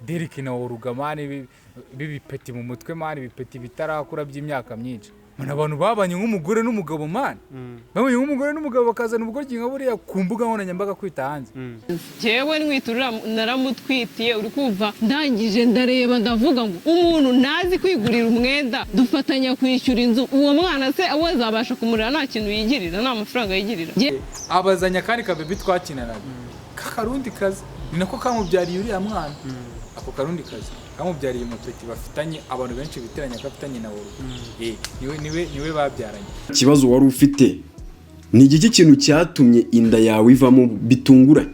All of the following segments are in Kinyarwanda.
Derek na Oruga man b'ibipeti mu mutwe man, ibipeti bitarakura by'imyaka myinshi. Man, abantu babanye nk'umugore n'umugabo man, babanye nk'umugore n'umugabo bakazana ubugoryi nka buriya ku mbuga nkoranyambaga kwita hanze. Jewe ntwiturira naramutwitiye, uri kumva? Ndangije ndareba ndavuga ngo umuntu ntazi kwigurira umwenda, dufatanya kwishyura inzu, uwo mwana se we azabasha kumurera nta kintu yigirira, nta mafaranga yigirira? Abazanya kandi kabebi twakinanaga k'akarundi kazi, ni nako kamubyariye uriya mwana. Ako karundi kazi kamubyariye umupeti bafitanye, abantu benshi bitiranya ko afitanye na Oruga. Niwe babyaranye. Ikibazo wari ufite ni igiki? Kintu cyatumye inda yawe ivamo bitunguranye?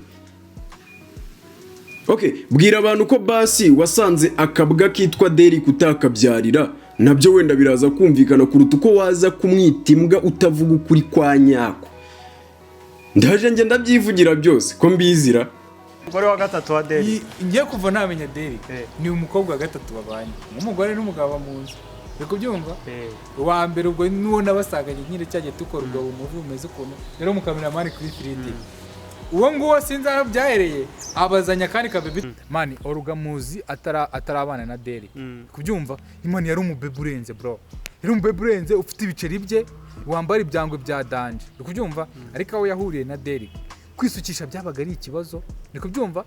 Okay, bwira abantu ko basi wasanze akabwa kitwa Derek utakabyarira, nabyo wenda biraza kumvikana kuruta uko waza kumwita imbwa utavuga ukuri kwa nyako. Ndaje njye ndabyivugira byose ko mbizira. Umugore wa gatatu wa Derek. Ngiye kuva namenya Derek, ni umukobwa wa gatatu babanye nk'umugore n'umugabo mu nzu, uri kubyumva? Uwa mbere ubwo n'uwo nabasanganye nyine cyagiye dukora ubwo bumuvi bumeze ukuntu rero, mukameramani kuri firiti, uwo nguwo sinzi aho byahereye abazanya kandi kabebi man. Oruga muzi atarabana na Derek, kubyumva? Imana, yari umubebe urenze bro, yari umubebe urenze ufite ibiceri bye, wambara ibyangwe bya danger, uri kubyumva? Ariko aho yahuriye na Derek, kwisukisha byabaga ari ikibazo, uri kubyumva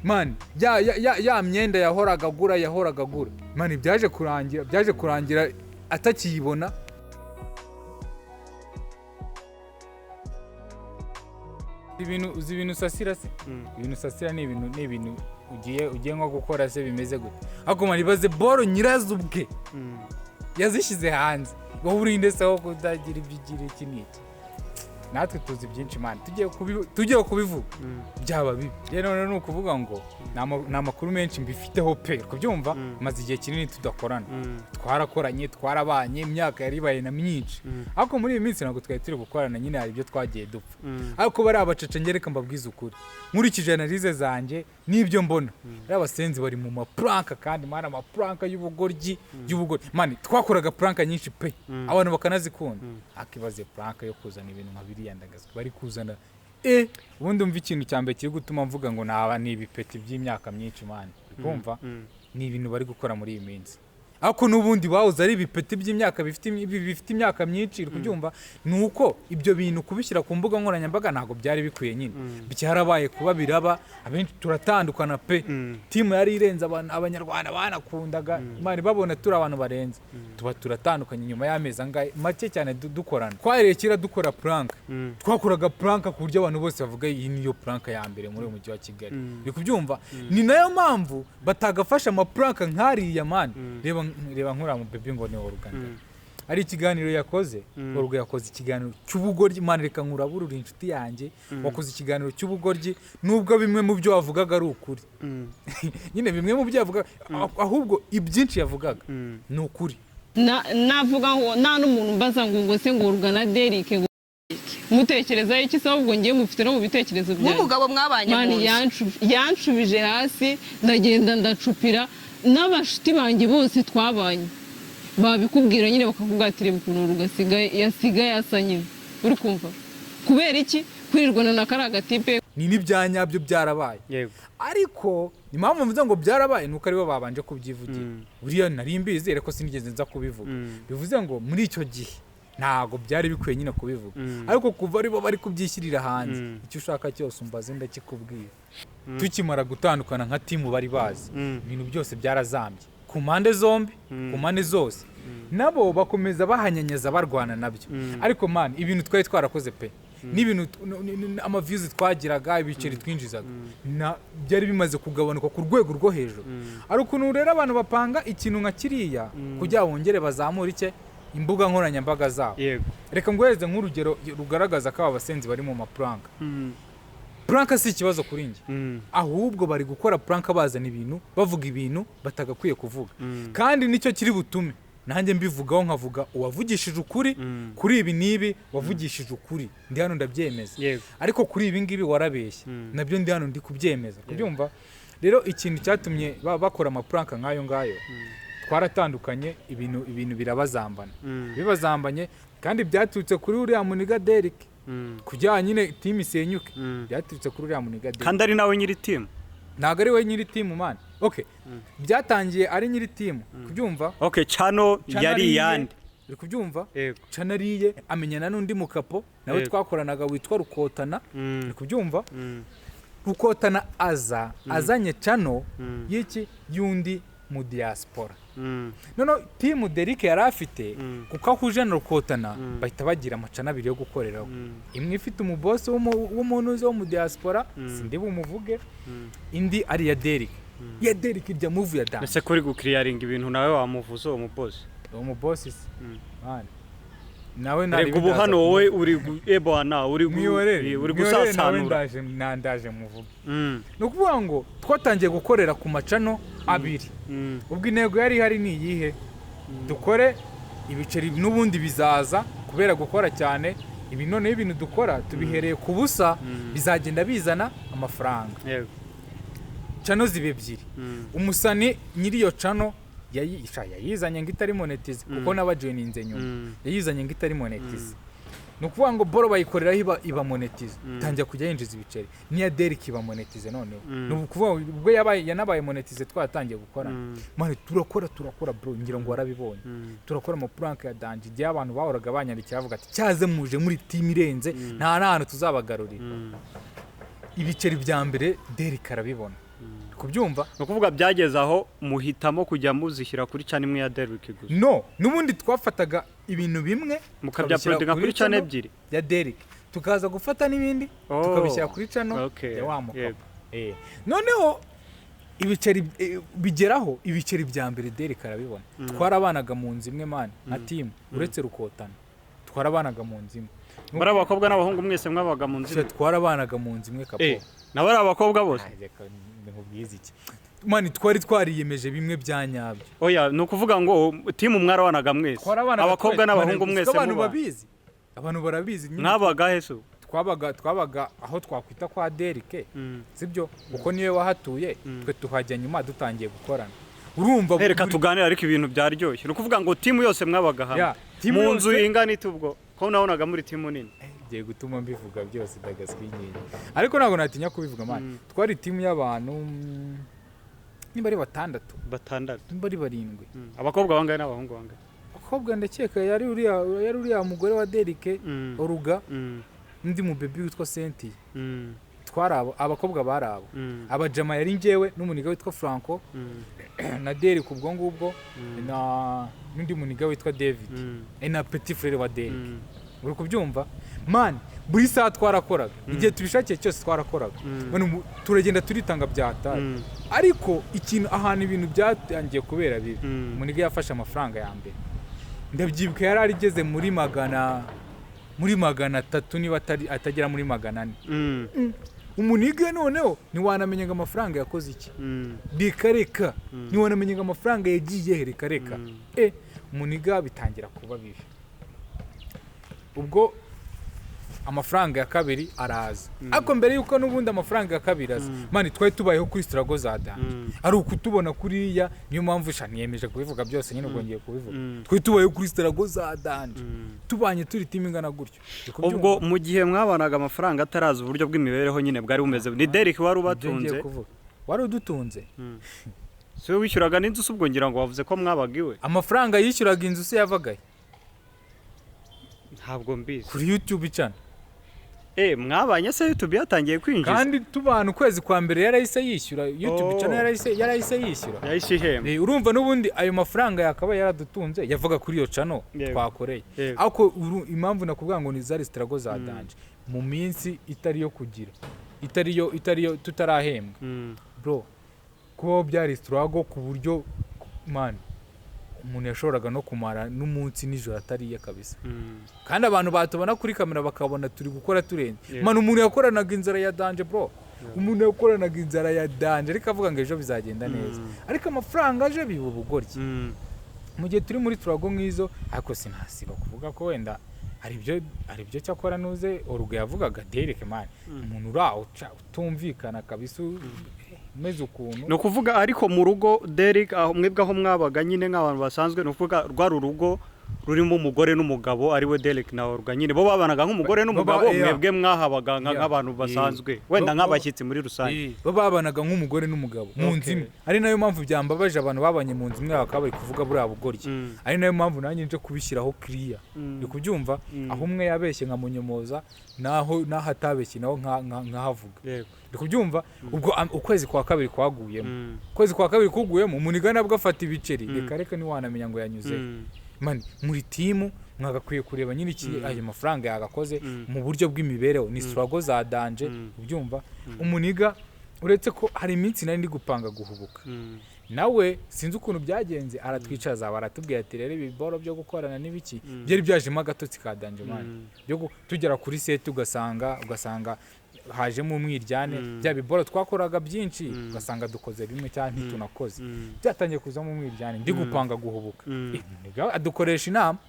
man? Ya myenda yahoraga agura man, byaje kurangira atakiyibona. Ibintu uzi, ibintu usasira se, ibintu usasira ni ibintu ugiye nko gukora se bimeze gute? Ariko man, ibaze boro nyirazo ubwe yazishyize hanze, wowe urinde se wo kutagira ibyo ugira? Iki n'iki, natwe tuzi byinshi man, tugiye kubivuga byaba bibi. Rero none ni ukuvuga ngo ni amakuru menshi mbifiteho pe, kubyumva? Maze igihe kinini tudakorana, twarakoranye, twarabanye, imyaka yari ibaye na myinshi, ariko muri iyi minsi ntabwo twari turi gukorana nyine, hari ibyo twagiye dupfa. Ariko bariya abacaca, ngereka mbabwize ukuri, nkurikije analyse zanjye n'ibyo mbona, bariya abasenzi bari mu maprank, kandi man, amaprank y'ubugoryi man. Twakoraga prank nyinshi pe, abantu bakanazikunda, akibaze prank yo kuzana ibintu nka biriya ndagazwa bari kuzana. Ubundi umva, ikintu cya mbere kiri gutuma mvuga ngo naba ni ibipeti by'imyaka myinshi man, kumva ni ibintu bari gukora muri iyi minsi, ariko n'ubundi bahoze ari ibipeti by'imyaka bifite imyaka myinshi, uri kubyumva? Ni uko ibyo bintu kubishyira ku mbuga nkoranyambaga ntabwo byari bikwiye nyine, byarabaye kuba biraba, abenshi turatandukana pe. Team yari irenze, abantu abanyarwanda banakundaga Imana babona turi abantu barenze, tuba turatandukanye nyuma y'amezi angahe make cyane dukorana. Twahereye kera dukora prank, twakoraga prank ku buryo abantu bose bavuga iyi niyo prank ya mbere muri uyu mujyi wa Kigali, uri kubyumva? Ni nayo mpamvu batagafasha amaprank nk'ariya man. Reba nkuriya mu baby ngo ni Oruganda, hari ikiganiro yakoze. Oruga yakoze ikiganiro cy'ubugoryi man. Reka nkuraburure inshuti yanjye, wakoze ikiganiro cy'ubugoryi, nubwo bimwe mu byo wavugaga ari ukuri nyine, bimwe mu byo yavugaga, ahubwo ibyinshi yavugaga ni ukuri. Navuga ngo nta n'umuntu mbaza ngo se ngo Oruga na Derek ngo mutekerezaho iki se? Ahubwo ngiye mufite no mu bitekerezo byanjye. Nk'umugabo mwabanye Man, mu nzu. Yanshubije hasi, ndagenda ndacupira n'abashuti banjye bose twabanye babikubwira nyine, bakakubwira ati reba ukuntu Oruga yasigaye asa nyine, uri kumva? Kubera iki? Kwirirwana na kariya gatipe. Ni n'ibya nyabyo byarabaye. Ariko impamvu mvuze ngo byarabaye ni uko aribo babanje kubyivugira. Buriya nari mbizi ariko sinigeze nza kubivuga. Bivuze ngo muri icyo gihe ntabwo byari bikwiye nyine kubivuga, ariko kuva aribo bari kubyishyirira hanze, icyo ushaka cyose umbaze ndakikubwira. Tukimara gutandukana nka team bari bazi, ibintu byose byarazambye ku mpande zombi, ku mpande zose, nabo bakomeza bahanyanyaza barwana nabyo. Ariko man, ibintu twari twarakoze pe, n'ibintu amaviews twagiraga, ibiceri twinjizaga byari bimaze kugabanuka ku rwego rwo hejuru. Hari ukuntu rero abantu bapanga ikintu nka kiriya kugira ngo bongere bazamure icye imbuga nkoranyambaga zabo. Reka nguhereze nk'urugero rugaragaza ko aba basenzi bari mu maprank. Prank si ikibazo kuri njye, ahubwo bari gukora prank bazana ibintu, bavuga ibintu batagakwiye kuvuga, kandi nicyo kiri butume nanjye mbivugaho, nkavuga uwavugishije ukuri kuri ibi n'ibi, wavugishije ukuri, ndi hano ndabyemeza. Ariko kuri ibi ngibi warabeshye, nabyo ndi hano ndi kubyemeza, kubyumva? Rero ikintu cyatumye bakora amaprank nk'ayo ngayo, twaratandukanye, ibintu birabazambana, bibazambanye kandi byaturutse kuri uriya muniga Derek. Kugira nyine team isenyuke, byaturutse kuri uriya muniga Derek. Kandi ari nawe nyiri team. Ntabwo ari we nyiri team man. Okay, byatangiye ari nyiri team, kubyumva. Okay, channel Channel yari ariye, iyande? Uri kubyumva? Yego. Channel ariye, amenyana n'undi mukapo nawe twakoranaga witwa Rukotana. Uri kubyumva? Rukotana aza azanye channel y'iki, y'undi mu diaspora. Noneho team Derek yari afite, kuko ahuje na Rukotana, bahita bagira ama channel abiri yo gukoreraho, imwe ifite umubosi w'umuntu uzi wo mu diaspora, sindi bumuvuge, indi ari iya Derek. Iya Derek irya move ya danger. Ese kuri gukiriyaringa ibintu nawe wamuvuze uwo mubosi? Uwo mubosi se man, nawe Reka ubu hano wowe uri ebwana uri mwihorere, uri mwihorere nawe. Gusasanura. Ndaje nandaje muvuge. Ni ukuvuga ngo twatangiye gukorera ku ma channel abiri. Ubwo intego yari ihari ni iyihe? Dukore ibiceri, n'ubundi bizaza kubera gukora cyane. Ibi noneho ibintu dukora tubihereye ku busa, bizagenda bizana amafaranga. Channel ziba ebyiri. Umusani nyiri iyo channel yayizanye ngo itari monetize, kuko n'abajoyininze nyuma. Yayizanye ngo itari monetize, ni ukuvuga ngo boro bayikoreraho iba monetize, itangira kujya yinjiza ibiceri. N'iya Derek iba monetize noneho. Ni ukuvuga ngo ubwo yabaye, yanabaye monetize twaratangiye gukora. Man, turakora, turakora bro, ngira ngo warabibonye. Turakora ama prank ya danger, igihe abantu bahoraga banyandikira bavuga ati: "Cyaze muje muri team irenze, nta n'ahantu tuzabagarurira." Ibiceri bya mbere Derek arabibona, kubyumva. Ni ukuvuga byageze aho muhitamo kujya muzishyira kuri channel imwe ya Derek gusa? No, n'ubundi twafataga ibintu bimwe mukabya tukabishyira uploadinga kuri channel channel ebyiri ya Derek, tukaza gufata n'ibindi tukabishyira kuri channel ya wa mukapa. Noneho ibiceri bigeraho, ibiceri bya mbere Derek arabibona. Twarabanaga mu nzu imwe man, nka team, uretse Rukotana, twarabanaga mu nzu imwe. Bari abakobwa n'abahungu mwese mwabaga mu nzu imwe? Twarabanaga mu nzu imwe kapo. Nabo ari abakobwa bose? Ay, reka nkubwize iki man, twari twariyemeje bimwe bya nyabyo. Oya, ni ukuvuga ngo team mwarabanaga mwese? Twarabanaga Abakobwa twese. n'abahungu Man, mwese abantu muba babizi, abantu barabizi nyine. Mwabaga he se? Twabaga aho twakwita kwa Derek, sibyo? Kuko niwe wahatuye, twe tuhajya nyuma dutangiye gukorana, urumva? Reka tuganire, ariko ibintu byaryoshye. Ni ukuvuga ngo team yose mwabaga hamwe? Yeah, team Mu nzu ingana ite ubwo, ko nabonaga muri team nini? Ngiye gutuma mbivuga byose ndagaswinyeye, ariko ntabwo natinya kubivuga man. Twari team y'abantu nimba ari batandatu. Batandatu? Nimba ari barindwi. Abakobwa bangahe n'abahungu bangahe? Abakobwa ndakeka yari uriya mugore wa Derek, Oruga, n'undi mubebi witwa Senti. Twari abo, abakobwa bari abo. Abajama yari njyewe n'umuniga witwa Franco na Derek ubwo ngubwo na n'undi muniga witwa David, na petit frère wa Derek. Uri kubyumva man? Buri saha twarakoraga, igihe tubishakiye cyose twarakoraga. Man, turagenda turitanga byataye. Ariko ikintu, ahantu ibintu byatangiye kubera bibi, umuniga yafashe amafaranga ya mbere, ndabyibuka yari arigeze muri 300, niba atari atagera muri 400. Umuniga noneho ntiwanamenya ngo amafaranga yakoze iki. Reka reka, ntiwanamenya ngo amafaranga yagiye he, reka reka. Umuniga bitangira kuba bibi. Ubwo amafaranga ya kabiri araza, ariko mbere yuko n'ubundi amafaranga ya kabiri aza, man, twari tubayeho kuri struggle za danger. Ari ukutubona kuriya, niyo mpamvu sha niyemeje kubivuga byose nyine, ubwo ngiye kubivuga. Twari tubayeho kuri struggle za danger, tubanye turi team ingana gutyo. Uri kubyumva? Ubwo mu gihe mwabanaga amafaranga ataraza, uburyo bw'imibereho nyine bwari bumeze, ni Derek wari Nibyo ngiye ubatunze? kuvuga. Wari udutunze. Si we wishyuraga n'inzu se? Ubwo ngira ngo wavuze ko mwabaga iwe. Amafaranga yishyuraga inzu se yavagaye? Ntabwo mbizi. Kuri YouTube channel. Mwabanye se YouTube yatangiye kwinjiza? Kandi tubana ukwezi kwa mbere yarahise yishyura YouTube channel, yarahise yishyura. Yahise ihemba. Urumva n'ubundi ayo mafaranga yakabaye yaradutunze yavaga kuri iyo channel twakoreye. Ariko impamvu nakubwira ngo ni zari struggle za danger, mu minsi itari yo kugira, itari yo tutarahembwa, bro, kubaho byari struggle ku buryo man umuntu yashoboraga no kumara n'umunsi nijoro atariye kabisa. Kandi abantu batubona kuri kamera bakabona turi gukora turenze. Man, umuntu yakoranaga inzara ya danger bro, umuntu yakoranaga inzara ya danger, ariko avuga ngo ejo bizagenda neza. Ariko amafaranga aje biba ubugoryi. Mu gihe turi muri struggle nk'izo, ariko sinasiba kuvuga ko wenda hari ibyo cyakora nuze Oruga yavugaga, Derek man, umuntu uri aho utumvikana kabisa, umeze ukuntu. Ni ukuvuga ariko mu rugo Derek, aho mwebwe aho mwabaga nyine nk'abantu basanzwe, ni ukuvuga rwari urugo. rurimo umugore n'umugabo, ari we Derek na Olga nyine, bo babanaga nk'umugore n'umugabo, mwebwe mwahabaga nk'abantu basanzwe, wenda nk'abashyitsi muri rusange. Bo babanaga nk'umugore n'umugabo mu nzu imwe, ari nayo mpamvu byambabaje abantu babanye mu nzu imwe bakaba bari kuvuga buriya bugoryi. Ari nayo mpamvu nanjye nje kubishyiraho kiriya, uri kubyumva, aho umwe yabeshye nkamunyomoza, naho atabeshye naho nkahavuga. Uri kubyumva? Ubwo ukwezi kwa kabiri kwaguyemo, ukwezi kwa kabiri kuguyemo, umuniga nabwo afata ibiceri. Reka reka, ntiwanamenya ngo yanyuze. Man, muri team mwagakwiye kureba nyine iki ayo mafaranga yagakoze mu buryo bw'imibereho, ni struggle za danger. Ubyumva, umuniga uretse ko hari iminsi nari ndi gupanga guhubuka, nawe sinzi ukuntu byagenze, aratwicaza, baratubwira ati rero ibi boro byo gukorana n'ibiki byari byajemo agatotsi ka danger, man, byo tugera kuri set ugasanga hajemo umwiryane, bya biboro twakoraga byinshi ugasanga dukoze bimwe cyangwa ntitunakoze, byatangiye kuzamo umwiryane, ndi gupanga guhubuka. Umuniga adukoresha inama,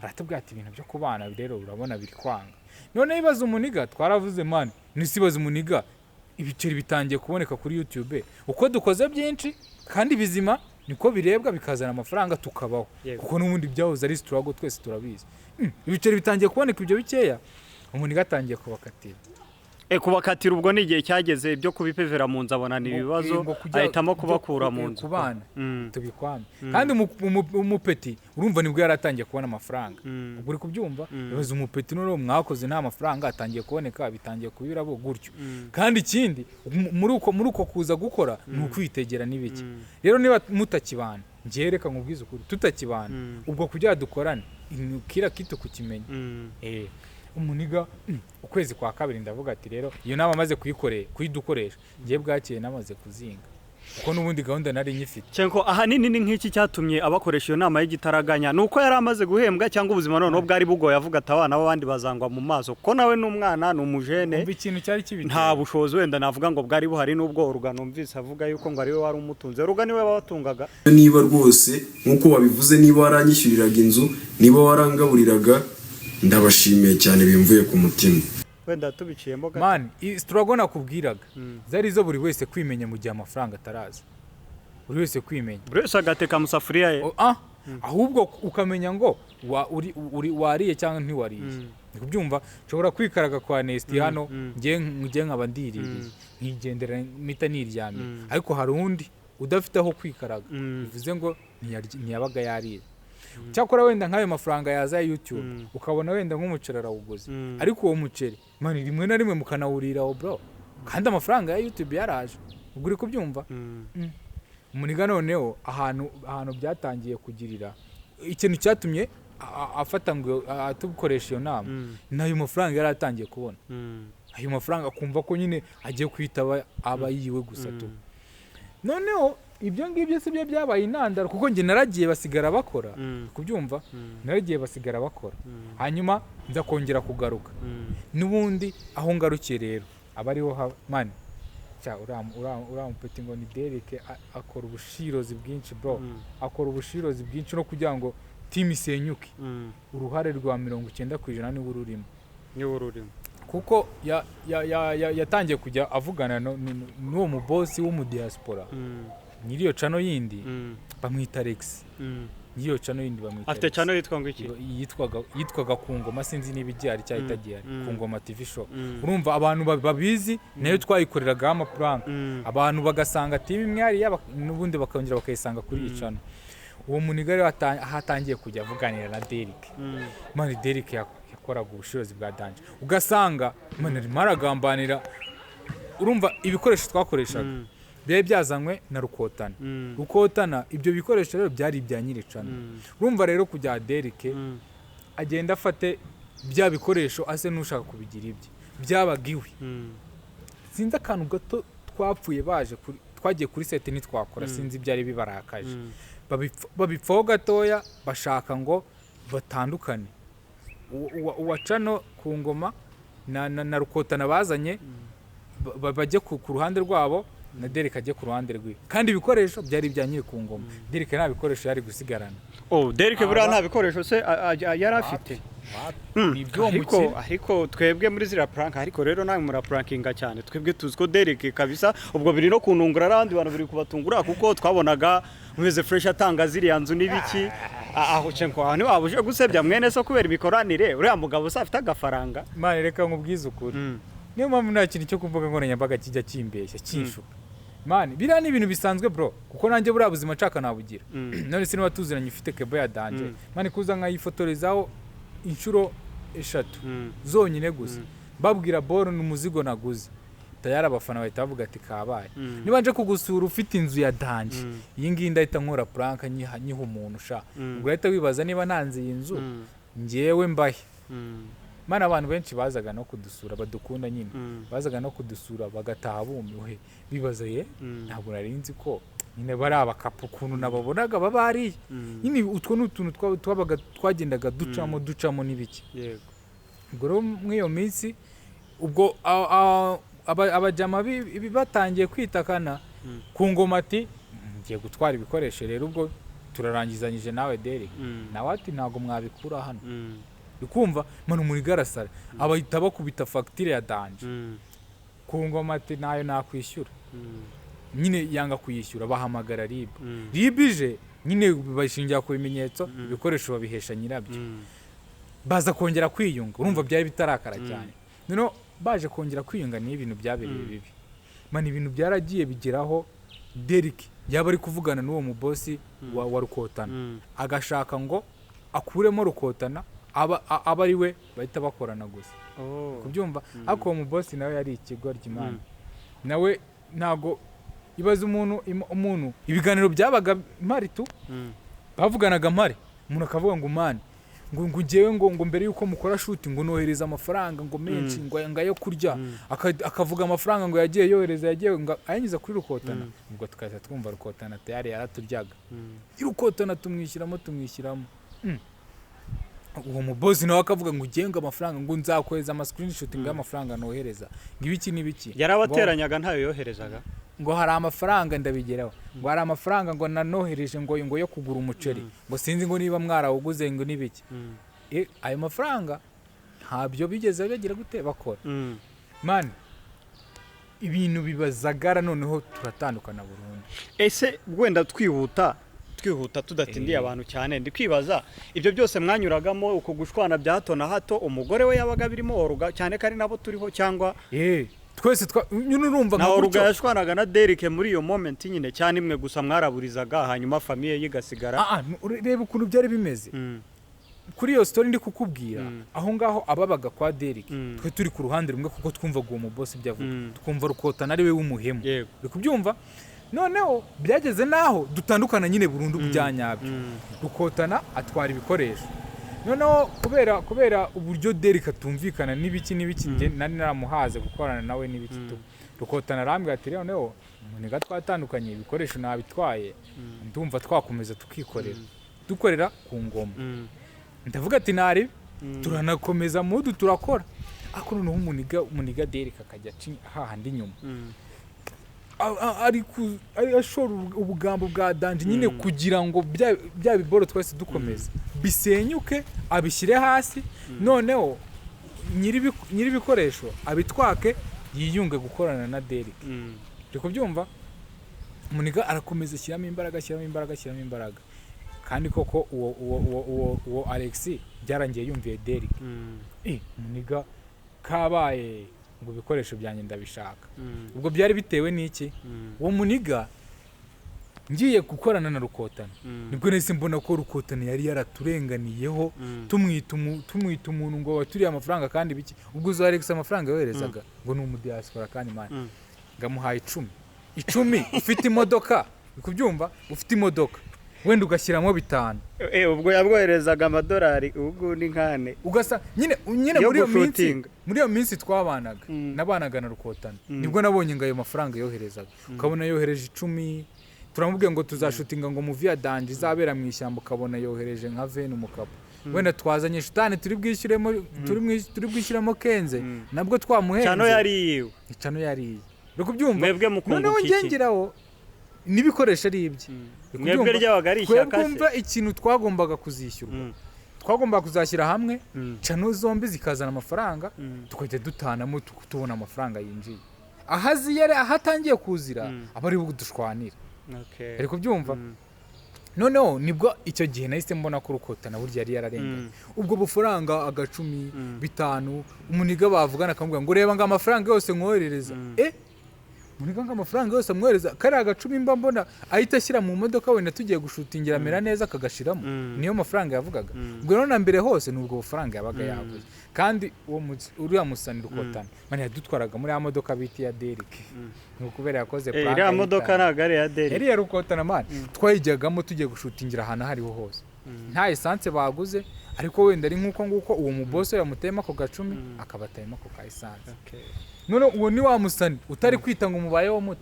aratubwira ati ibintu byo kubana rero urabona biri kwanga. None ibibazo umuniga twaravuze, man, nisibaza umuniga, ibiceri bitangiye kuboneka kuri YouTube, uko dukoze byinshi kandi bizima niko birebwa bikazana amafaranga tukabaho, kuko n'ubundi byahoze ari struggle, twese turabizi. Ibiceri bitangiye kuboneka ibyo bikeya, umuniga atangiye kubakatira. Kubakatira ubwo ni igihe cyageze ibyo kubipevera mu nzu abona ni ibibazo, ngo ahitamo byo kubakura mu nzu. Kubana tubikwame. Kandi umupeti urumva nibwo yari atangiye kubona amafaranga. Ubwo uri kubyumva, bibaza umupeti noneho mwakoze nta mafaranga atangiye kuboneka, bitangiye kubirabo gutyo. Kandi ikindi muri uko kuza gukora ni ukwitegera n'ibiki. Rero niba mutakibana, njyewe reka nkubwize ukuri, tutakibana, ubwo kugira dukorane kira kitu kukimenya. Umuniga ukwezi kwa kabiri ndavuga ati rero iyo nama amaze kuyidukoresha, ngiye bwakeye namaze kuzinga, kuko n'ubundi gahunda nari nyifite. Cyenko ahanini ni nk'iki cyatumye abakoresha iyo nama y'igitaraganya? Ni uko yari amaze guhembwa, cyangwa ubuzima noneho bwari bugoye, avuga ati abana b'abandi bazangwa mu maso, kuko nawe n'umwana ni umujene, Umva ikintu cyari kibiteye. nta bushobozi wenda navuga ngo bwari buhari, n'ubwo Olga numvise avuga yuko ngo ariwe wari umutunze. Olga niwe wabatungaga. Niba rwose nk'uko wabivuze, niba waranyishyuriraga inzu, niba warangaburiraga, ndabashimiye cyane bimvuye ku mutima. Wenda tubiciyemo gato. Man, struggle nakubwiraga zari zo buri wese kwimenya mu gihe amafaranga ataraza, buri wese kwimenya. Buri wese agateka mu safuriya ye. Ahubwo ukamenya ngo uri wariye cyangwa ntiwariye. Ni kubyumva, nshobora kwikaraga kwa Nesti hano, ngiye nkaba ndiririye nkigendera mpita niryamye, ariko hari undi udafite aho kwikaraga, bivuze ngo ntiyabaga yariye. Cyakora wenda nk'ayo mafaranga yaza ya YouTube, ukabona wenda nk'umuceri arawuguze, ariko uwo muceri, man, rimwe na rimwe mukanawuriraho bro, kandi amafaranga ya YouTube yaraje. Ubwo uri kubyumva, umuniga noneho ahantu byatangiye kugirira ikintu cyatumye afata ngo atukoresha iyo nama, n'ayo mafaranga yari atangiye kubona, ayo mafaranga akumva ko nyine agiye kwitaba aba yiwe gusa tu. Noneho ibyo ngibyo si byo byabaye intandaro, kuko njye naragiye basigara bakora. Kubyumva, naragiye basigara bakora, hanyuma nza kongera kugaruka. N'ubundi aho ngarukiye rero aba ariho man, cya uriya mupeti ngo ni Derek, akora ubushirozi bwinshi bro, akora ubushirozi bwinshi no kugira ngo team isenyuke. Uruhare rwa 90% niwe rurimo. Niwe rurimo. Kuko yatangiye kujya avugana n'uwo mubosi w'umudiaspora, nyiriyo channel yindi bamwita Alex. Nyiriyo channel yindi bamwita Afite Alex. channel yitwa ngo iki? Yitwaga ku ngoma, sinzi niba igihari cyangwa itagihari. Ku Ngoma TV Show. Mm. Urumva abantu babizi, nayo twayikoreragaho amaprank, abantu bagasanga team imwe hariya, n'ubundi bakongera bakayisanga kuri iyi channel. Uwo muniga rero aho atangiye kujya avuganira na Derek, man, Derek yakoraga ubushobozi bwa danger, ugasanga man arimo aragambanira. Urumva ibikoresho twakoreshaga byari byazanywe na Rukotana. Rukotana ibyo bikoresho rero byari ibya nyiricana. Urumva rero kujya Derek agenda afate bya bikoresho ase n'ushaka kubigira ibye, byabaga iwe. Sinzi akantu gato twapfuye, baje twagiye kuri set ntitwakora, sinzi ibyari bibarakaje. Babipfaho gatoya, bashaka ngo batandukane. Uwa channel ku ngoma na Rukotana bazanye bajye ku ruhande rwabo, na Derek ajye ku ruhande rwe, kandi ibikoresho byari ibya nyiri ku ngoma. Derek nta bikoresho yari gusigarana. Oh, Derek buriya nta bikoresho se yari afite? Ni iby'uwo Ariko mukire. ariko twebwe muri ziriya prank, ariko rero nawe muraprankinga cyane, twebwe tuzi ko Derek kabisa ubwo biri no kunungura, abandi bantu biri kubatungura, kuko twabonaga umeze fresh atanga ziriya nzu n'ibiki. Aho cenko aho ntiwaba uje gusebya mwene so kubera imikoranire, uriya mugabo se afite agafaranga. Man, reka nkubwize ukuri, niyo mpamvu nta kintu cyo ku mbuga nkoranyambaga kijya kimbeshya, kinshuka. Man, biriya ni ibintu bisanzwe, bro, kuko nanjye buriya buzima nshaka nabugira. None se niba tuziranye, ufite kebo ya danger, man, kuza nkayifotorezaho inshuro 3 zonyine gusa, babwira boro ni umuzigo naguze, tayari abafana bahita bavuga ati kabaye. Niba nje kugusura ufite inzu ya danger, iyi ngiyi ndahita nkora prank nyiha umuntu sha. Ubwo urahita wibaza niba ntanze iyi nzu njyewe mbahe. Man, abantu benshi bazaga no kudusura badukunda nyine, bazaga no kudusura bagataha bumiwe, bibaza ye ntabwo nari nzi ko nyine bari abakapu ukuntu nababonaga baba hariya. Nyine utwo ni utuntu twabaga twagendaga ducamo ducamo n'ibiki. Ubwo rero muri iyo minsi ubwo abajama batangiye kwitakana ku ngoma ati ngiye gutwara ibikoresho rero, ubwo turarangizanyije nawe Derek. Nawe ati ntabwo mwabikura hano. Ukumva man muri garasara abahita bakubita fagitire ya danger. Ku ngoma ati nayo nakwishyura. Nyine yanga kuyishyura, bahamagara RIB. RIB ije nyine bashingira ku bimenyetso, ibikoresho babihesha nyirabyo. Baza kongera kwiyunga, urumva byari bitarakara cyane. Noneho baje kongera kwiyunga niyo ibintu byabereye bibi. Man, ibintu byaragiye bigeraho Derek yaba ari kuvugana n'uwo mubosi wa Rukotana, agashaka ngo akuremo Rukotana, aba ari we bahita bakorana gusa. Kubyumva, ariko uwo mubosi nawe yari ikigoryi, man. Nawe ntago ibaza umuntu umuntu ibiganiro byabaga mpari tu, bavuganaga mpari, umuntu akavuga ngo man, ngo njyewe ngo mbere yuko mukora shoot ngo nohereza amafaranga ngo menshi, ngo ayo kurya. Akavuga amafaranga ngo yagiye yohereza, yagiye ngo ayanyuza kuri Rukotana. Ubwo tukahita twumva Rukotana tayari yaraturyaga. Rukotana tumwishyiramo tumwishyiramo. Uwo mubozi nawe akavuga ngo ugiye ngo amafaranga ngo nzakohereza ama screenshot ngo y'amafaranga nohereza, ngo ibiki n'ibiki. Yarabateranyaga, ntayo yoherezaga. Ngo hari amafaranga ndabigeraho, ngo hari amafaranga ngo nanohereje ngo yo kugura umuceri, ngo sinzi ngo niba mwarawuguze, ngo n'ibiki. Ayo mafaranga ntabyo bigeze bagira gute bakora. Man, ibintu bibazagara, noneho turatandukana burundu. Ese wenda twihuta twihuta tudatindiye abantu cyane, ndi kwibaza ibyo byose mwanyuragamo, uko gushwana bya hato na hato, umugore we yabaga birimo Oruga cyane ko ari nabo turiho cyangwa? Twese nyine urumva na nka Oruga gutyo. Yashwanaga na Derek muri iyo moment nyine cyane imwe gusa mwaraburizaga, hanyuma famille ye igasigara? Ah, ah, reba ukuntu byari bimeze kuri iyo story ndi kukubwira. Aho ngaho ababaga kwa Derek, twe turi ku ruhande rumwe kuko twumvaga uwo mubosi ibyo avuga, twumva Rukotana ari we w'umuhemu. Uri kubyumva? Noneho byageze naho dutandukana nyine burundu bya nyabyo. Rukotana atwara ibikoresho. Noneho kubera uburyo Derek atumvikana n'ibiki n'ibiki, njye nari naramuhaze gukorana nawe n'ibiki tu, Rukotana arambwira ati noneho muniga twatandukanye, ibikoresho nabitwaye, ndumva twakomeza tukikorera, dukorera ku ngoma. Ndavuga ati nari turanakomeza mudu turakora, ariko noneho umuniga Derek akajya aca hahandi inyuma, ari ashora ubugambo bwa danger nyine kugira ngo bya biboro twese dukomeza bisenyuke, abishyire hasi, noneho nyir'ibikoresho abitwake, yiyunge gukorana na Derek. Uri kubyumva? Muniga arakomeza ashyiramo imbaraga, ashyiramo imbaraga, ashyiramo imbaraga, kandi koko uwo Alex byarangiye yumviye Derek. Muniga kabaye ngo ibikoresho byanjye ndabishaka. Ubwo byari bitewe n'iki? Uwo muniga ngiye gukorana na Rukotana, nibwo nahise mbona ko Rukotana yari yaraturenganiyeho, tumwita umuntu ngo waturiye amafaranga kandi biki. Ubwo uzi Alex amafaranga yoherezaga ngo ni umudiaspora kandi, man, ngamuhaye 10 10, ufite imodoka, uri kubyumva, ufite imodoka wenda ugashyiramo 5. Ubwo yabwoherezaga amadolari, ubwo ni nkane. Ugasa nyine Yo muri iyo minsi gushutinga. Muri iyo minsi twabanaga, nabanaga na Rukotana, nibwo nabonye ngo ayo mafaranga yoherezaga, ukabona yohereje 10, turamubwiye ngo tuzashutinga ngo movie ya danger izabera mu ishyamba, ukabona yohereje nka veni umukapo, wenda twazanye shitani turi bwishyuremo, turi bwishyuremo 15, nabwo twamuhenze. Cyano yari yiwe. Icano yari iye, uri kubyumva? Mwebwe mukunguka Noneho iki? njye ngeraho n'ibikoresho ari ibye. Uri Mwebwe kubyumva? ryabaga ari Twebwe ishyaka se? umva ikintu twagombaga kuzishyurwa, twagombaga kuzashyira hamwe channel zombi zikazana amafaranga, tukajya dutanamo tubona amafaranga yinjiye. Aho aziye, aho atangiye kuzira, aba ari dushwanira. Okay. Uri kubyumva? Noneho nibwo icyo gihe nahise mbona ko Rukotana burya yari yararenganye. Ubwo bufaranga agacumi, 5, umuniga bavugana akamubwira ngo reba ngo amafaranga yose nkoherereza. Muniga ngo amafaranga yose amwohereza, kariya agacumi mba mbona ahita ashyira mu modoka, wenda tugiye gushutingira amera neza akagashiramo, niyo mafaranga yavugaga. Ubwo rero na mbere hose ni ubwo bufaranga yabaga yavuze. Kandi uwo uriya musani Rukotana man yadutwaraga muri ya modoka bita iya Derek, ni ukubera yakoze prank. Iriya modoka ayitanga. Ntabwo ari iya Derek. Yari iya Rukotana man, twayijyagamo tugiye gushutingira ahantu aho ariho hose, nta essence baguze, ariko wenda ari nk'uko nguko uwo muboso yamuteyemo ako gacumi, akabatayemo ako ka essence. None uwo ni wa musani utari kwita ngo umubayeho muto,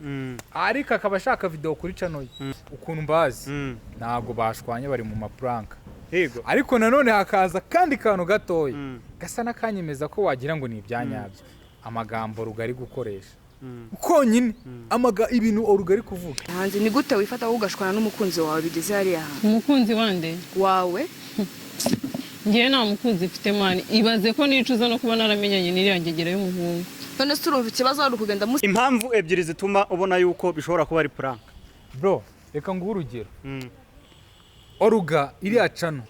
ariko akaba ashaka video kuri channel ye. Ukuntu mbazi, ntabwo bashwanye, bari mu maprank. Ariko nanone hakaza kandi kantu gatoya gasa n'akanyemeza ko wagira ngo ni ibyanyabyo, amagambo rugari gukoresha konyine, ibintu rugari kuvuga. Hanze ni gute wifata wowe ugashwana n'umukunzi wawe bigeze hariya hantu? Umukunzi wande? Wawe. Ngewe nta mukunzi mfite man, ibaze ko nicuza no kuba naramenyanye n'iriya ngegera y'umuhungu. None se urumva ikibazo wari ukugenda musi? Impamvu ebyiri zituma ubona yuko bishobora kuba ari prank. Bro, reka nguhe urugero. Oruga iriya channel,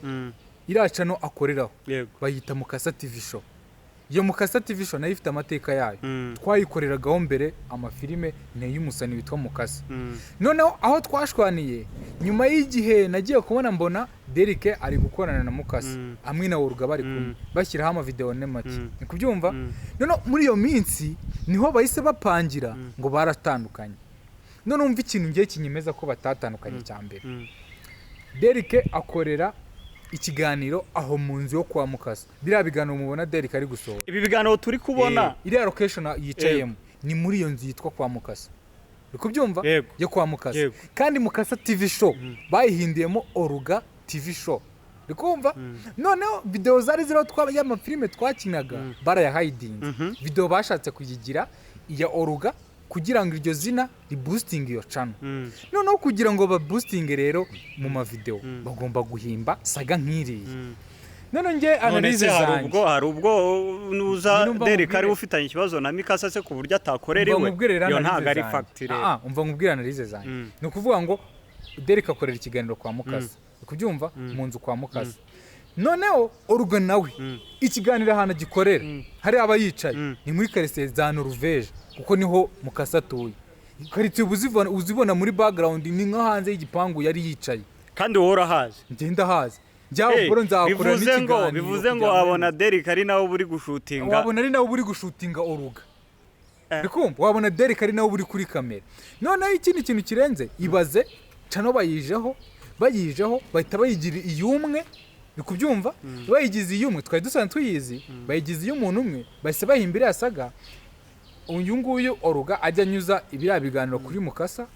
iriya channel akoreraho bayita Mukasa TV Show. Iyo Mukasa TV Show nayo ifite amateka yayo. Twayikoreragaho mbere amafilime ni y'umusani witwa Mukasa. Noneho aho twashwaniye, nyuma y'igihe nagiye kubona mbona Derek ari gukorana na Mukasa hamwe na Oruga, bari kumwe bashyiraho amavideo ne make. Ni kubyumva. Noneho muri iyo minsi niho bahise bapangira ngo baratandukanye. None umva ikintu ngiye kinyemeza ko batatandukanye cya mbere. Derek akorera ikiganiro aho mu nzu yo kwa Mukasa, biriya biganiro mubona Derek ari gusohora. Ibi biganiro turi kubona. Iriya location yicayemo ni muri iyo nzu yitwa kwa Mukasa, uri kubyumva? Yego. Yo kwa Mukasa. Yego. Kandi Mukasa TV Show bayihinduyemo Oruga TV Show, uri kumva? Noneho video zari ziriho y'amafilime twakinaga barayahayidinze. Video bashatse kuyigira iya Oruga kugira ngo iryo zina riboostinge iyo channel. Noneho kugira ngo baboostinge rero mu mavideo, bagomba guhimba saga nk'iriya. None nge None analyse se hari zanjye, ubwo hari ubwo nuza Nyine umva Derek nkubwire. ari ufitanye ikibazo na Mikasa se ku buryo atakorera Umva iwe? nkubwire rero Iyo analyse ntabwo ari zanjye. fact rero. Ah, umva nkubwire analyse zanjye. Ni ukuvuga ngo Derek akorera ikiganiro kwa Mukasa, uri kubyumva, mu nzu kwa Mukasa. Noneho Oruga nawe ikiganiro ahantu agikorera hari aba yicaye ni muri karitsiye za Noruveje, kuko niho Mukasa atuye. Karitsiye uba uzibona muri background, ni nko hanze y'igipangu yari yicaye. Kandi wowe urahazi? Ngenda hazi njyaho. Bro, nzahakorera Bivuze ngo n'ikiganiro bivuze ngo kugira ngo wabona Derek ari nawe uri gushutinga. Wabona ari nawe uri gushutinga Oruga. Uri kumva, wabona Derek ari nawe uri kuri kamera. Noneho ikindi kintu kirenze, ibaze channel bayijeho bahita bayigira iy'umwe, uri kubyumva? Bayigize iy'umwe, twari dusanzwe tuyizi, bayigize iy'umuntu umwe, bahise bahimba iriya saga. Uyu nguyu Oruga ajya anyuza ibiriya biganiro kuri Mukasa.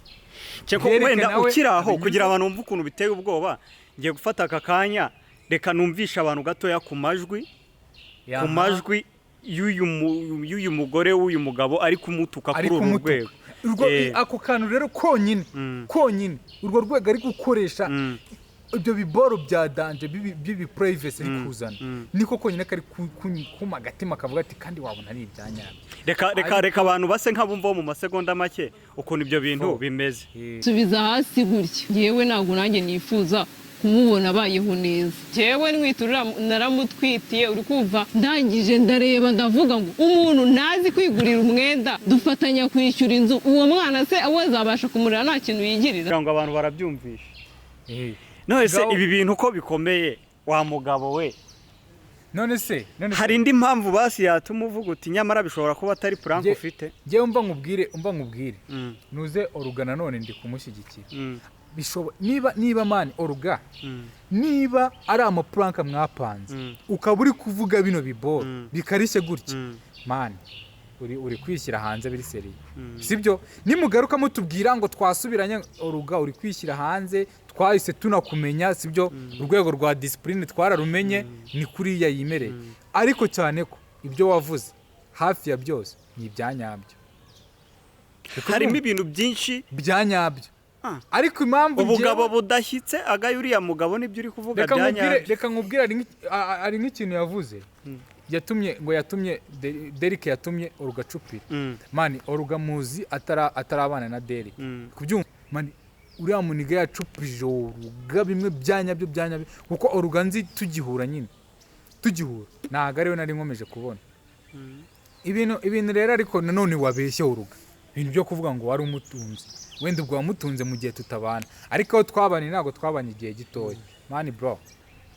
Cyeko Derek wenda nawe ukiri aho, abinyuza. Kugira abantu bumve ukuntu biteye ubwoba, ngiye gufata aka kanya, reka numvishe abantu gatoya ku majwi y'uyu mugore w'uyu mugabo ari kumutuka Ari kuri uru kumutuka. rwego. Ako kantu rero konyine, konyine urwo rwego ari gukoresha, ibyo biboro bya danger bibi privacy ari kuzana, niko konyine kari kuma agatima kavuga ati kandi wabona ari ibyanyabyo. Reka reka abantu base nk'abumva mu masegonda make ukuntu ibyo bintu bimeze. Subiza hasi gutya, yewe ntabwo nanjye nifuza kumubona abayeho neza. Njyewe ntwiturira naramutwitiye, uri kumva? Ndangije ndareba ndavuga ngo umuntu ntazi kwigurira umwenda, dufatanya kwishyura inzu, uwo mwana se we azabasha kumurera nta kintu yigirira? Kugira ngo abantu barabyumvisha. None se ibi bintu uko bikomeye, wa mugabo we, None se hari indi mpamvu basi yatuma uvuga uti nyamara bishobora kuba atari prank ufite? Njyewe umva nkubwire, nuze Oruga nanone ndi kumushyigikira. Niba man Oruga, niba ari amaprank mwapanze, ukaba uri kuvuga bino biboro bikarishye gutya, man uri kwishyira hanze biri sérieux, sibyo? Nimugaruka mutubwira ngo twasubiranye, Oruga uri kwishyira hanze, twahise tunakumenya, sibyo? Urwego rwa discipline twararumenye, ni kuriya yimereye. Ariko cyane ko ibyo wavuze hafi ya byose ni ibyanyabyo. Harimo ibintu byinshi Bya nyabyo. Ariko impamvu Ubugabo budashyitse agaye uriya mugabo, nibyo uri kuvuga Reka bya nkubwire. nyabyo? Reka nkubwire, hari nk'ikintu yavuze yatumye ngo yatumye Derek, yatumye Oruga acupira. Man, Oruga muzi atarabana na Derek, kubyumva man. Uriya muniga yacupije Oruga bimwe bya nyabyo bya nyabyo, kuko Oruga nzi tugihura nyine, tugihura ntabwo ariwe nari nkomeje kubona ibintu rero. Ariko nanone wabeshye Oruga, ibintu byo kuvuga ngo wari umutunze, wenda ubwo wamutunze mu gihe tutabana, ariko aho twabanye ntabwo twabanye igihe gitoya, man. Bro,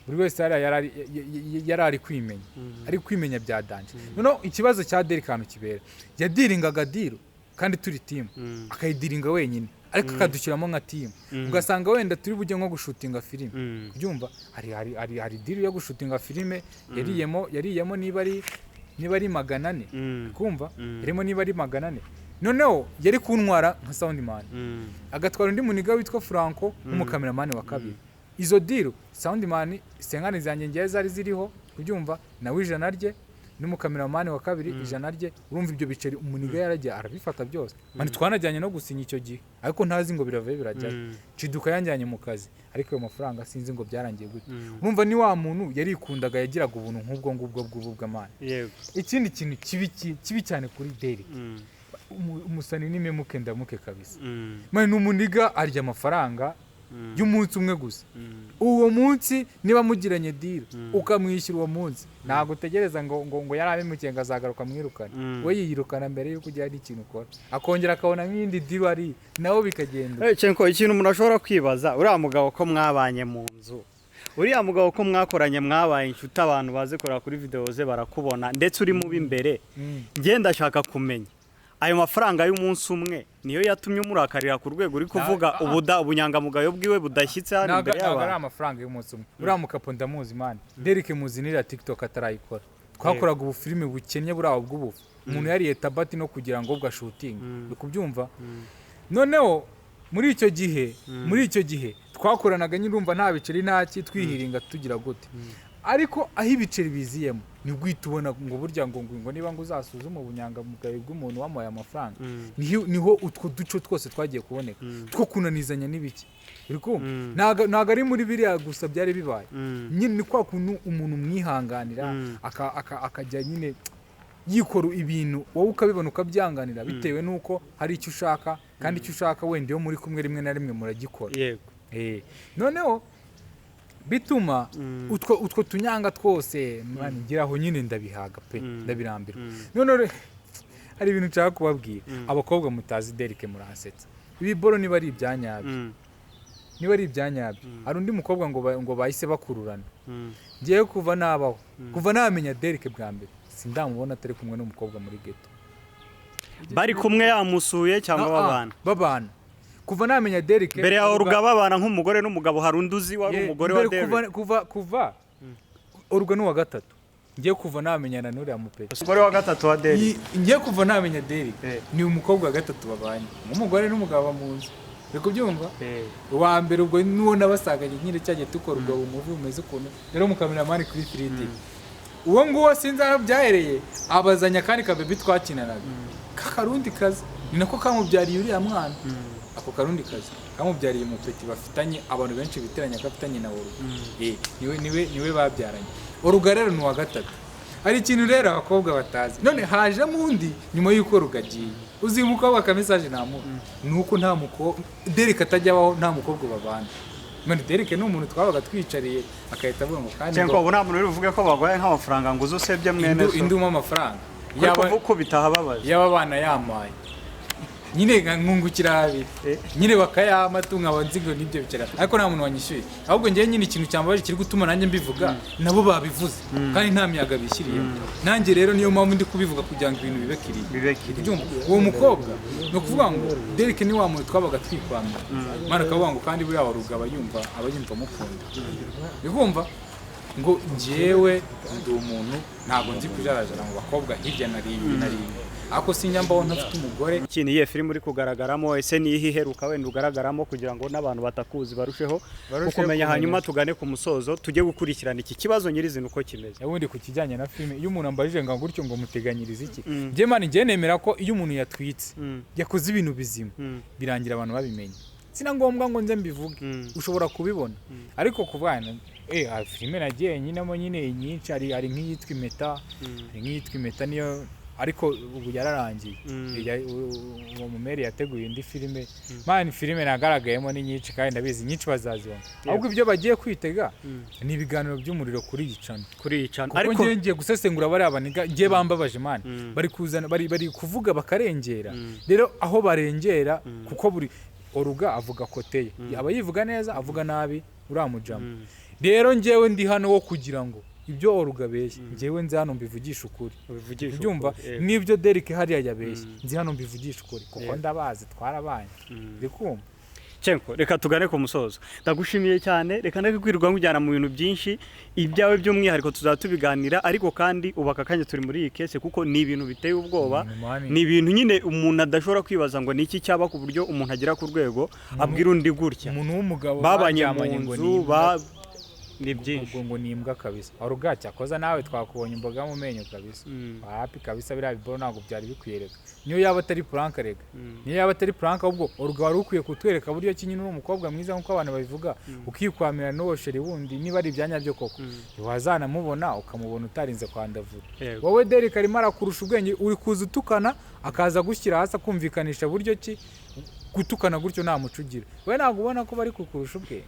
buri wese hariya yari ari kwimenya, ari kwimenya bya danger. Noneho ikibazo cya Derek ahantu kibera, yadiringaga deal kandi turi team, akayidiringa wenyine ariko akadushyiramo nka team, ugasanga wenda turi bujye nko gushutinga filime. Kubyumva, hari deal yo gushutinga filime yariyemo niba ari 400. Kumva, yarimo niba ari 400, noneho yari kuntwara nka soundman, agatwara undi muniga witwa Franco nk'umukameramani wa kabiri. Izo deal, soundman 50 zanjye ngewe zari ziriho, kubyumva, nawe 100 rye, n'umukameramani wa kabiri 100 rye. Urumva ibyo biceri umuniga yaragiye arabifata byose, man. Twanajyanye no gusinya icyo gihe, ariko ntazi ngo biravayo birajyayo. Ciduka yanjyanye mu kazi, ariko ayo mafaranga sinzi ngo byarangiye gute. Urumva ni wa muntu yarikundaga, yagiraga ubuntu nk'ubwo ngubwo bw'ububwa, man. Ikindi kintu kibi kibi cyane kuri Derek, umusani n'imemuke ndamuke kabisa. Man, ni umuniga arya amafaranga y'umunsi umwe gusa. Uwo munsi niba mugiranye deal, ukamwishyura uwo munsi, ntabwo utegereza ngo yari abimukiye ngo azagaruka amwirukane. We yiyirukana mbere y'uko ugira n'ikintu ukora, akongera akabona nk'iyindi deal ari nawe bikagenda. Chenko, ikintu umuntu ashobora kwibaza, uriya mugabo ko mwabanye mu nzu, uriya mugabo ko mwakoranye, mwabaye inshuti, abantu bazi kureba kuri video ze barakubona ndetse uri mubi imbere, njye ndashaka kumenya, ayo mafaranga y'umunsi umwe niyo yatumye umurakarira ku rwego uri kuvuga ubunyangamugayo bwiwe budashyitse hano Ntabwo imbere ntabwo ari y'abantu? amafaranga y'umunsi umwe. Uriya mukapo ndamuzi, man. Derek muzi n'iriya TikTok atarayikora, twakoraga ubufilime bukennye buri aho bw'ubufu, umuntu yariye tabati no kugira ngo ubwo ashutinge, uri kubyumva? Noneho muri icyo gihe twakoranaga nyine, urumva nta biceri, nta ki, twihiringa tugira gute, ariko aho ibiceri biziyemo nibwo uhita ubona ngo burya ngo niba ngo uzasuzume ubunyangamugayo bw'umuntu wamuhaye amafaranga, niho utwo duco twose twagiye kuboneka two kunanizanya n'ibiki, uri kumva? Ntabwo ari muri biriya gusa byari bibaye nyine, ni kwa kuntu umuntu umwihanganira, akajya nyine yikora ibintu, wowe ukabibona ukabyanganira bitewe n'uko hari icyo ushaka, kandi icyo ushaka wenda iyo muri kumwe rimwe na rimwe muragikora. Noneho bituma utwo tunyanga twose, man, ngeraho nyine ndabihaga pe, ndabirambirwa. Noneho hari ibintu nshaka kubabwira. Abakobwa mutazi Derek muransetsa. Ibi boro niba ari ibyanyabyo, niba ari ibyanyabyo, hari undi mukobwa ngo bahise bakururana. Ngewe kuva nabaho, kuva namenya Derek bwa mbere, sindamubona atari kumwe n'umukobwa muri ghetto. Bari kumwe, yamusuye cyangwa babana? Babana. Kuva namenya Derek. Mbere ya Oruga babana nk'umugore n'umugabo, hari undi uzi wari umugore wa Mbere Derek? Kuva Oruga ni uwa gatatu. Ngiye kuva namenyana n'uriya mupeti. Umugore wa gatatu wa Derek? Ngiye kuva namenya Derek, ni umukobwa wa gatatu babanye nk'umugore n'umugabo mu nzu, uri kubyumva? Uwa mbere ubwo n'uwo nabasanganye nyine cyagiye dukora ubwo bumuvi bumeze ukuntu rero, mukameramani kuri 3D, uwo nguwo sinzi aho byahereye abazanya akandi kabebi twakinanaga k'akarundi kazi, ni nako kamubyariye uriya mwana. Ako karundi kazi kamubyariye umupeti bafitanye, abantu benshi bitiranya ko afitanye na Oruga. Niwe babyaranye. Oruga rero ni uwa gatatu. Hari ikintu rero abakobwa batazi, none hajemo undi nyuma y'uko Oruga agiye. Uzi umukobwa akamesaje namuha ni uko nta mukobwa Derek atajya abaho nta mukobwa babana. None Derek ni umuntu twabaga twicariye akahita avuga ngo kandi Cyangwa ngo ubu nta muntu uri buvuge ko baguhaye nk'amafaranga ngo uze usebye mwene so? Induma amafaranga Uri kuvuga ko bitahababaje? Yaba abana yamaye nyine nkungukira habiri nyine bakayama tu, nkaba nzi ngo nibyo bicara, ariko nta muntu wanyishyuye. Ahubwo njyewe nyine ikintu cyambabaje kiri gutuma nanjye mbivuga, nabo babivuze kandi nta miyaga bishyiriyemo. Nanjye rero niyo mpamvu ndi kubivuga kugira ngo ibintu bibe kiriya. Bibe kiriya. Ubyumva? Uwo mukobwa, ni ukuvuga ngo Derek ni wa muntu twabaga twikwamira, mwana, akavuga ngo kandi buriya waruga aba yumva amukunda, uri ngo njyewe ndi umuntu ntabwo nzi kujarajara mu bakobwa hirya na rimwe na rimwe, ariko sinyambaho ntafite umugore. Iki ni iyihe filime uri kugaragaramo? Ese ni iyihe iheruka wenda ugaragaramo kugira ngo n'abantu batakuzi barusheho Barusheho kukumenya? kumenya. Hanyuma tugane ku musozo, tujye gukurikirana iki kibazo nyirizina uko kimeze. Ubundi ku kijyanye na filime, iyo umuntu ambajije ngo gutyo ngo muteganyirize iki, njye man, njye nemera ko iyo umuntu yatwitse, yakoze ibintu bizima, birangira abantu babimenye. Sina ngombwa ngo nze mbivuge, ushobora kubibona. Ariko ku bwana filime nagiye nyinamo nyine nyinshi, hari nk'iyitwa Impeta, hari nk'iyitwa Impeta niyo. Ariko ubu yararangiye. Uwo mumeri yateguye indi filime, man. Filime nagaragayemo ni nyinshi kandi ndabizi nyinshi bazazibona. Ahubwo ibyo bagiye kwitega ni ibiganiro by'umuriro kuri iyi channel. Kuri iyi channel. Kuko ariko ngiye ngiye gusesengura bariya baniga, ngiye bambabaje, man. Bari kuzana, bari kuvuga bakarengera. Rero aho barengera, kuko buri oruga avuga koteye, aba yivuga neza, avuga nabi uriya mujama. Rero njyewe ndi hano wo kugira ngo ibyo oruga abeshya, njyewe nzi hano mbivugisha ukuri. Ubivugisha Ubyumva? ukuri, yego. N'ibyo Derek hariya yabeshye, nzi hano mbivugisha ukuri, kuko ndabazi, twarabanye, ndi kumva. Chenko, reka tugane ku musozo. Ndagushimiye cyane. Reka ndakwirirwa nkujyana mu bintu byinshi, ibyawe by'umwihariko tuzaba tubiganira. Ariko kandi ubu aka kanya turi muri iyi case, kuko ni ibintu biteye ubwoba. Ni man. Ni ibintu nyine umuntu adashobora kwibaza ngo ni iki cyaba ku buryo umuntu agera ku rwego abwira undi gutya. Umuntu w'umugabo babanye mu baryamanye ngo nzu ni imbwa. ba ni byinshi. Ubwo ngo ni imbwa kabisa. Oruga, cyakoza nawe twakubonye imboga mu menyo kabisa. Wapi kabisa, biriya biboro ntabwo byari bikwiye reka. Niyo yaba atari prank reka, niyo yaba atari prank, ahubwo oruga wari ukwiye kutwereka buryo ki nyine uri umukobwa mwiza nk'uko abantu babivuga, ukikwamira n'uwo chéri wundi. Niba ari ibyanya byo koko, wazanamubona ukamubona utarinze kwandavura. Wowe Derek arimo arakurusha ubwenge. Uri kuza utukana, akaza gushyira hasi akumvikanisha buryo ki gutukana gutyo nta muco ugira. We ntabwo ubona ko bari kukurusha ubwenge?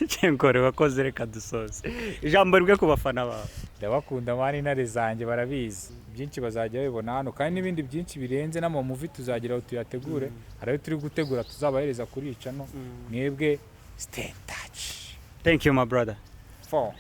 Chenko, wakoze. Reka dusoze, ijambo rimwe ku bafana bawe. Ndabakunda, man. Intare zanjye barabizi, byinshi bazajya babibona hano, kandi n'ibindi byinshi birenze n'ama movie tuzagira aho tuyategure. Hari ayo turi gutegura tuzabahereza kuri channel. Mwebwe stay in touch. Thank you, my brother. Four.